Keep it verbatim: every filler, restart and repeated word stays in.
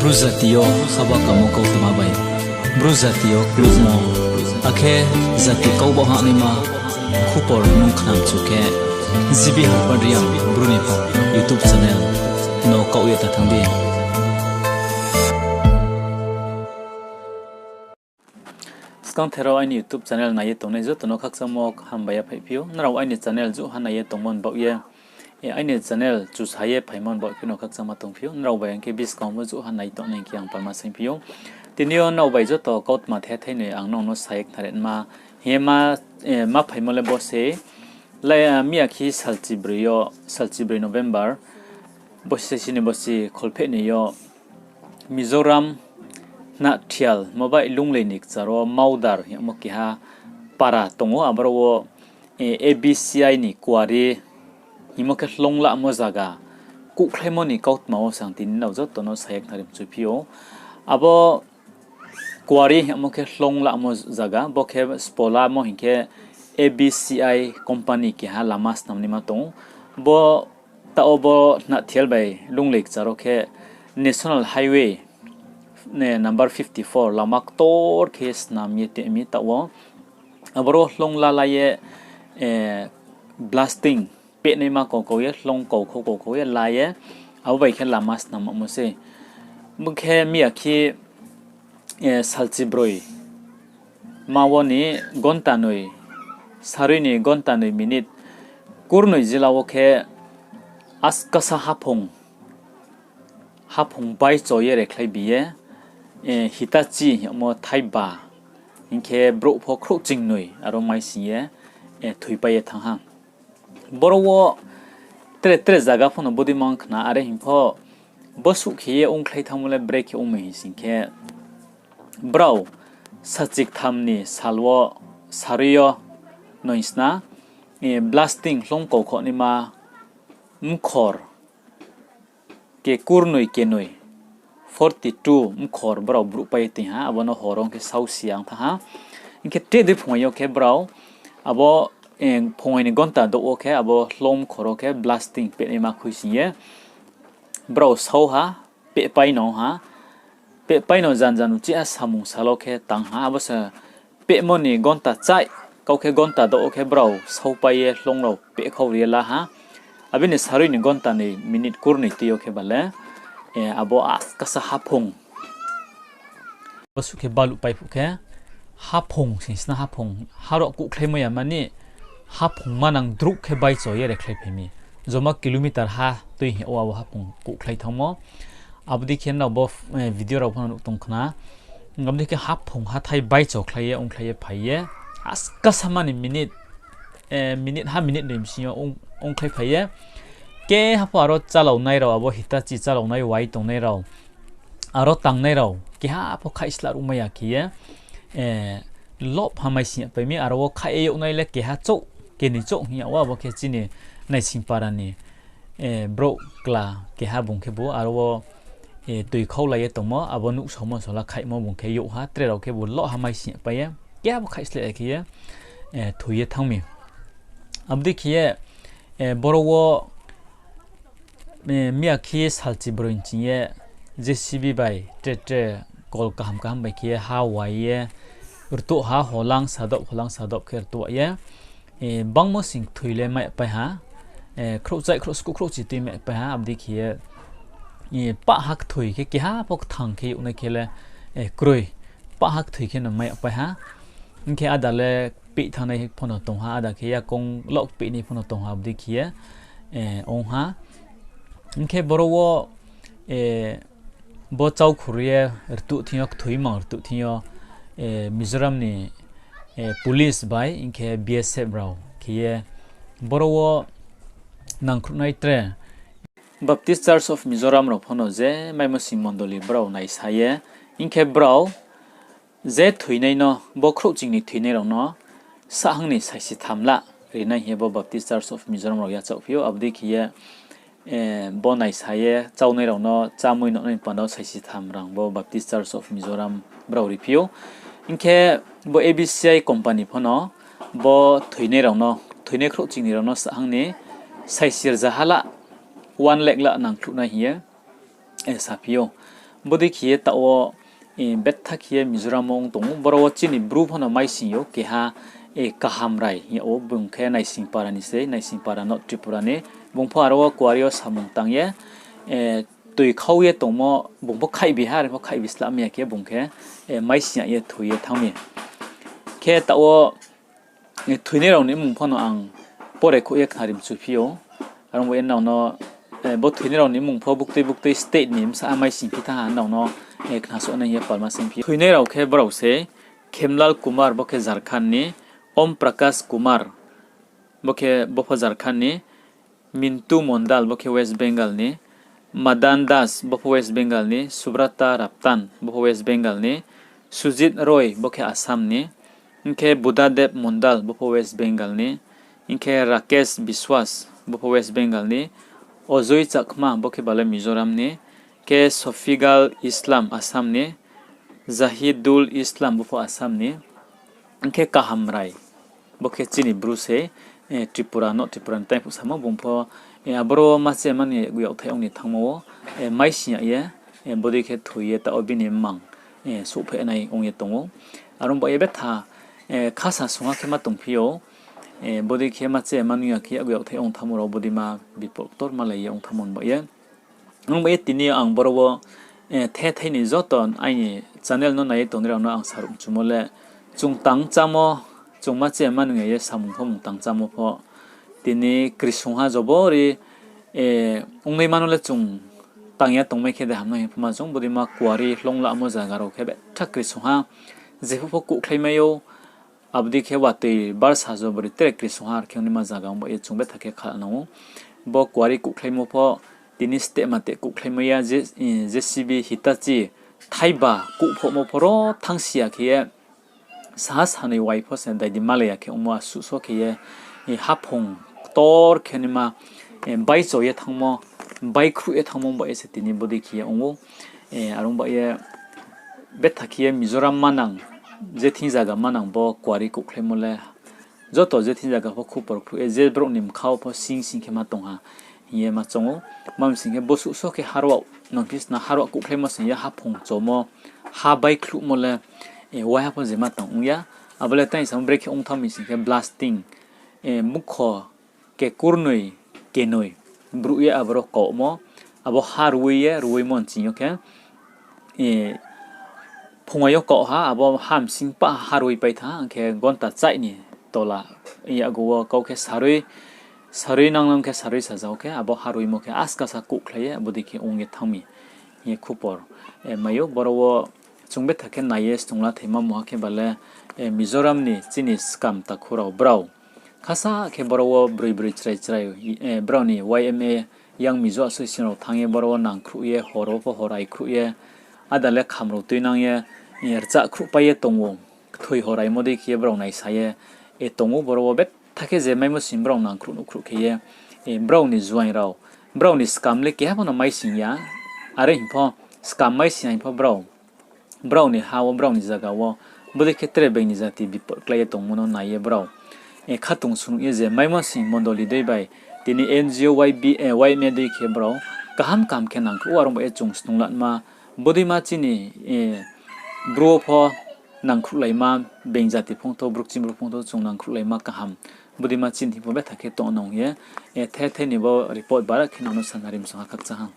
Bru jati yo haba kamo kautma bai, Bru jati yo klubmo, akhe jati kau baoh hahnaima khupor nung khnamchu khe, G B Harpad Reang Bru ni pha YouTube channel no kaoh ye ta thanng di. Skang therao aini YouTube channel nai ye tongnai joto no khakchangmo hambai ya phaiphi ou. Nrao aini channel jouhha nai ye tongmo ni baoh ye, aini channel chusa ye phaimo ni baoh phi no khakchangma tongphi ou. Nrao bai ang khe buskang wo jouhha nai tongnai hing khe ang palma saingphi ou. Tini yo nrao bai joto kautma the thai noi ang nrao no sa ye khnari nma hing ye ma, ma phaimo le bo se, miya khe salchi broi yo, salchi broi November, bosi sasi ni bosi kholpheh ni yo, Mizoram Hnahthial mo bai Lunglei ni kchar wo Maudar hingmo keha para tong ou, aboro wo, A B C I ni kuari hingmo khe hloung lamo zaga kuhkhlaimo ni kautma wo se ang tini nrao joto no sa ye khnari mchuphi ou. Abo kuari hingmo khe hloung lamo zaga, bo khe spolamo hing khe A B C I company keha lama snamnaima tong ou. Bo taoh wo bo Hnahthial bai Lunglei kchar wo khe National Highway number fifty four lama ktor khe snam ye tong mi taoh wo. Aboro hloung lalai ye, blasting pehnaima kau kau ye, hloung kaukhou kaukhou ye la ye, abo bai khe lama snammo sei. Bo khe miya khe, salchi broi ma wo ni gonta noi, sarui ni gonta noi minute kurnoi jila wo khe askasa haphung, haphung baicho ye rekhlai bi ye, Hitachi hingmo thaiba, hing khe brouh pho khrouhchingnoi aro maising ye, thoipai ye thanng ha. Boro wo tre tre zaga pho no bodei mang khna, are hing pho bo suh khe ye ongkhlai thanngmo le brekhe ongmai hing sing khe, brao sachiktham ni sal wo sarui yo noisna, blasting hloung kaukhouhnaima mkhor ke kurnoi kenoi, forty two mkhor brao brouhpai ye tong ha, abo no hor ong khe saosi ang thanng ha. Hing khe tre dei phungai yo khe brao, abo, phungai ni gonta douh wo khe abo hloung mkhor wo khe blasting pehnaima khuising ye brao sao ha, pehpai no ha, pehpai no jan jan uchih ha samung sal wo khe tang ha, abo se pehmo ni gonta chai, kau khe gonta douh wo khe brao saopai ye hloung rao pehkhau ri ye la ha. Abo ni sarui ni gonta ni minute kurnoi tui yo khe ba le, abo askasa haphung. Bo suh khe baluhpai phuh khe, haphung sing sna haphung, harao kuhkhlaimo ya mani, haphung manang druh khe baicho ye rekhlai phai mi. Joma kilometer ha tui hing ye abo haphung kuhkhlai thanngmo. Abo dei khe nrao bo, video rao pho no nuh tong khna. Abo dei khe haphung hathái baicho khlai ye, ongkhlai ye phai ye. Askasa mani minute, minute ha minute noi bsing yo ongkhlai phai ye. Keha pho aro chálaonai rao, abo Hitachi chálaonai wai tongnai rao, aro tangnai rao keha pho khaih slah ruhmai ya khe ye, lob ha maising ya pai mi, aro wo khaih ye yag nai le keha chouh, kenoi chouh hing yag wo, abo khe chini Naisingpara ni, brouh kla keha bung khebu aro wo, tui khaulai ye tongmo, abo nuhsaomo sola khaihmo bung khe yag ha, tre rao khebu lob ha maising ya pai ye, keha pho khaih slah ya khe ye, thoi ye thanng mi. Abo dei khe ye, boro wo, miya khe salchi broi nching ye, J C B bai tre tre kol kaham kaham bai khe ye ha wai ye, rtuh ha holang sadob holang sadob khe rtuh ye, bangmo sing kthoi le mai pai ha, khrouhchaih khrouhskuh khrouhchi tui mai pai ha, abo dei khe ye, pah ha kthoi khe keha pho kthang khe yag nai khe le, kroi, pah ha kthoi khe no mai pai ha. Hing khe áda le peh thanngnai pho no tong ha, áda khe yakoung loh peh nai pho no tong ha, abo dei khe ye, ong ha. Hing khe boro wo, bo chaukhur ye rtuh thing yo, kthoi mang rtuh thing yo, Mizoram ni, police bai hing khe B S F rao khe ye boro wo nangkhruhnai tre Baptist Church of Mizoram rao pho no je maimo sing mondoli brao naisa ye, hing khe brao je thoinai no, bo khrouhching ni thoinai rao no sahang ni saisi tham la rinai hing ye bo Baptist Church of Mizoram rao yachaohphi ou, abo dei khe ye, bo naisa ye chaunai rao no chámui nonai panda wo saisi tham rang bo Baptist Church of Mizoram brao riphi ou. Hing khe bo A B C I company pho no bo thoinai rao no, thoinai khrouhching ni rao no sahang ni saisi rzaha la, one lakh la nangkhruhnai hing ye, saphi ou. Bodei khe ye taoh wo, betha khe ye Mizoram wo ong tong ou, boro wo chini Bru pho no maising ou, keha, Kahamrai hing yag ou, bung khe Naisingpara ni sei, Naisingpara North Tripura ni. Bung pho aro wo kuari yo samung tang ye, toi khau ye tongmo, bung pho khaihbi ha, are pho khaihbi slamai ya khe bung khe, maising yag ye thoi ye thanng mi. Khe taoh wo, thoinai rao ni mmung pho no ang pore khouh ye khnari mchu phi ou. Are ong ba ye nrao no, bo thoinai rao ni mmung pho buktui buktui state ni bsa maising phi thanng ha, nrao no, khnasouh nai hing ye palma saing phi ou. Thoinai rao khe brao se, Khemlal Kumar, bo khe Jharkhand ni, Om Prakash Kumar, bo khe, bo pho Jharkhand ni, Mintu Mondal, bo khe West Bengal ni, Madan Das, bo pho West Bengal ni, Subrata Raptan, bo pho West Bengal ni, Sujit Roy, bo khe Assam ni, hing khe Buddhadev Mondal, bo pho West Bengal ni, hing khe Rakesh Biswas, bo pho West Bengal ni, Ojoi Chakma, bo khe bale Mizoram ni, khe Sofigal Islam, Assam ni, Zahidul Islam, bo pho Assam ni, hing khe Kahamrai, bo khe chini Bru se, Tripura, North Tripura ni taiphuh samo bung pho, aboro ma che mani yakgu yakthai ong ni thanngmo wo, maising yag ye, bodei khe thoi ye taoh wo bini mmang, souhpheh nai ong ye tong ou. Are ong ba ye betha, khasa sungha khe ma tongphi ou, bodei khe ma che mani ya khe yakgu yakthai ong thanngmo rao bodei ma bipot ktormalai ye ong thanngmo ba ye. Ong ba ye tini yo ang boro wo, thethai ni joto aini channel no nai ye tongnai rao no ang saruh mchumo le, chung tang chámo, chung ma che mani ya ye samung pho mung tang chámo pho, tini krisungha jobori, ongnaima no le chung tang ya tongmai khe de hamnai hing pho ma chung, bodei ma kuari hloung lamo zaga rao khe betha krisungha, jephuh pho kuhkhlaimai ou, abo dei khe watoi barsa jobori tre krisungha ar khe ongnaima zaga ong ba ye chung betha khe kha nang ou. Bo kuari kuhkhlaimo pho tini steh ma teh kuhkhlaimai ya, JCB, Hitachi, thaiba kuhphohmo pho ro thanngsi ya khe ye, saha sanoi wai pho se dai di malai ya khe ongmo asuh so khe ye, haphung ktor khe naima, baicho ye thanngmo, baikhruh ye thanngmo ong ba ye se tini bodei khe ye ong ou. Are ong ba ye betha khe ye Mizoram manang, je thing zaga manang bo kuari kuhkhlaimo le, joto je thing zaga pho khupor khruh ye, je brouh ni mkha wo pho sing sing khe ma tong ha hing ye ma choung ou. Ma mi sing khe bosuh so khe harwa, nongphi sna harwa kuhkhlaimo sing ye haphung chomo, ha baikhluhmo le, waiha pho je ma tang ong ya. Abo le tang samo brekhe ong thanng mi sing khe blasting, mukho kekurnoi kenoi brouh ye aboro kaohmo, abo ha rui ye, ruimo nching yo khe, phungai yo kaoh ha, abo ha bsing pah ha rui pai thanng ha, hing khe gonta chaih ni tola, yakgu wo kau khe sarui, sarui nang nang khe sarui saja khe, abo ha ruimo khe askasa kuhkhlai ye, abo dei khe ong ye thanng mi, hing ye khupor mai ou. Boro wo chung betha khe nai ye snungla thaima mungha khe bale, Mizoram ni chini skam takhu rao brao khasa khe boro wo broi broi chrai chrai, brao ni Y M A, Young Mizo Association rao thanng ye boro wo nangkhruh ye, hor wo pho hor aikhruh ye, ada le kham rao tuinang ye, rchah khruhpai ye tong ou, kthoi hor aimo dei khe ye brao naisa ye tong ou. Boro wo betha khe je maimo sing brao nangkhruh nuhkhruh khe ye, brao ni juaing rao, brao ni skam le keha pho no maising ya, are hing pho skam maising ya hing pho brao brao ni ha wo, brao ni zaga wo, bodei khe tre being ni jati bipot klái ye tongmo no nai ye brao khatungsung ye je maimo sing mondoli dei bai tini N G O, Y M A dei khe brao kaham kaham khe nangkhruh ou. Are ong ba ye chung snunglatma, bodei ma chini Bru wo pho nangkhruhlaima, being jati phungthou, Bru kching Bru phungthou chung nangkhruhlaima kaham, bodei ma chini thing pho betha khe tong nang ye, thethai ni bo report bara khe nang no sanari msong ha khakchang ha.